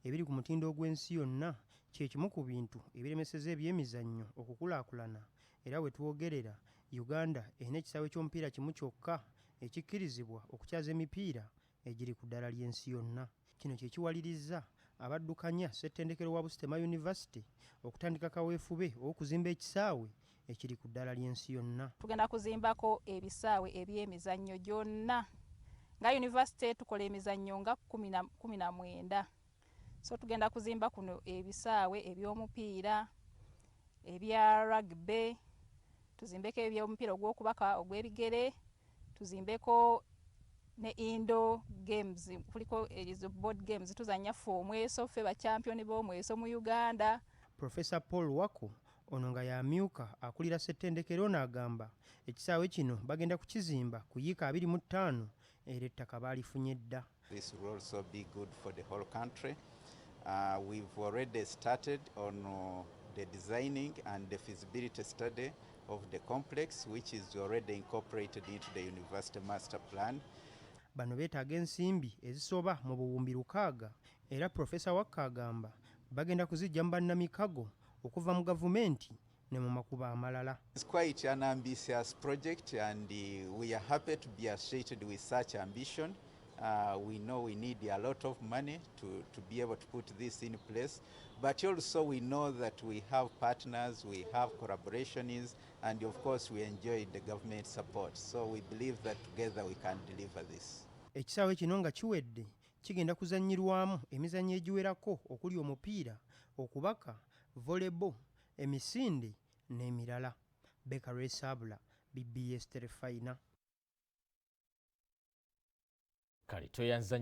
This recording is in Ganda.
ebiri ku mutindo ogw'ensi yonna kye kimu ku bintu ebiremesezza ebyemizannyo okukulaakulana era we twogerera Uganda erina ekisaawe ky'omupiira kimu kyokka ekikkirizibwa okukyaza emipiira egiri ku ddaala ly'ensi yonna. Kino kye kiwalirizza abaddukanya ssettendekero wa Busitema University okutandika kaweefube ow'okuzimba ekisaawe ekiri ku ddaala ly'ensi yonna. Tugenda kuzimbako ebisaawe eby'emizannyo gyonna. Nga yunivasite tukola emizannyo nga 19, so tugenda kuzimba kuno ebisaawe eby'omupiira, ebya rugby, tuzimbeko eby'omupiira ogw'okubaka ogw'ebigere, tuzimbeko ne indoor games, kuliko ezo board games tuzannya ffe omweso, ffe ba champion b'omweso mu Uganda. Professor Paul Wako ono nga y'amyuka akulira ssettendekero ono agamba ekisaawe kino bagenda kukizimba ku yiika 25 era ettaka baalifunye dda. This will also be good for the whole country. We've already started on the designing and the feasibility study of the complex, which is already incorporated into the university master plan. Bano beetaaga ensimbi ezisoba mu buwumbi 6 era Profesa Wakka agamba bagenda kuziggya mu bannamikago okuva mu gavumenti ne mu makubo amalala. It's quite an ambitious project and we are happy to be associated with such ambition. We know we need a lot of money to be able to put this in place, but also we know that we have partners, we have collaborations, and of course we enjoy the government support. So we believe that together we can deliver this. Ekisaawe kino nga kiwedde kigenda kuzannyirwamu emizannyo egiwerako okuli omupiira, okubaka, volleyball, emisinde n'emirala. Baker Lwesabula, BBS Terefayina. Kale tweyanza.